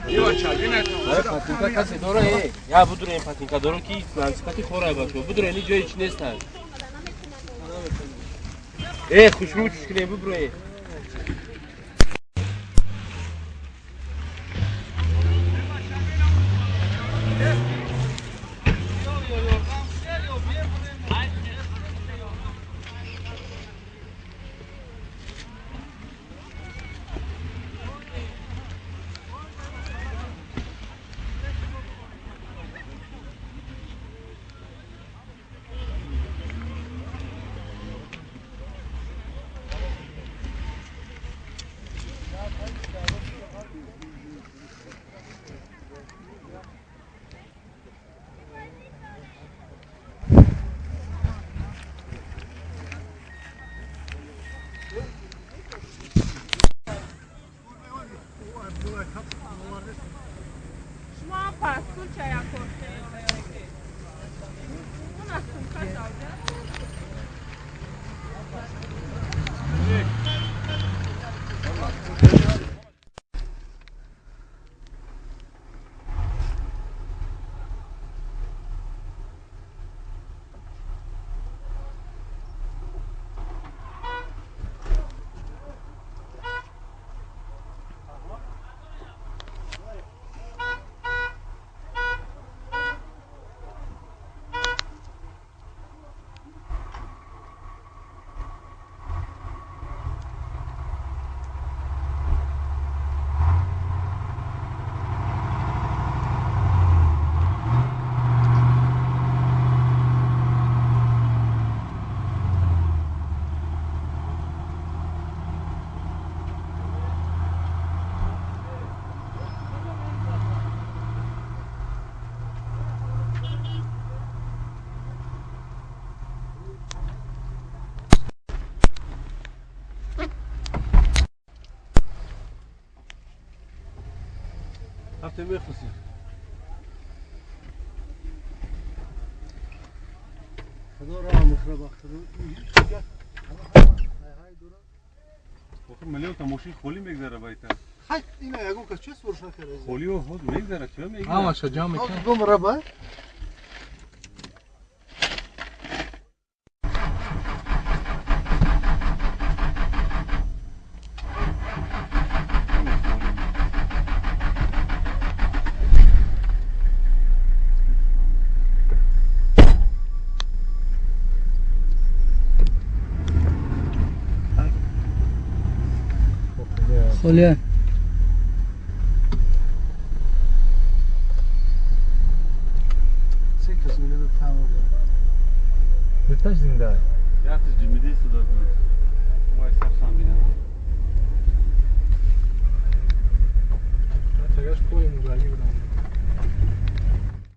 Патинка касе дора, я будуре патинка дора ки сифати хора бачо. Будуре ни ҷои чи нестанд. Хушрӯ чуш кунем бубуре. Мехусӣ. Худо роҳ мухра бахтро. Охир миллион та мошин холӣ мегзара байта. Хай ина ягон кас чӣ сурш накарда? Холӣ ҳоз мегзара, чӣ мегзара? Ҳамаша ҷамъ мекунад. Гум раба. Холия. Се кас милион тамом. Дуташ зинда. Якташ ҷимиди суда.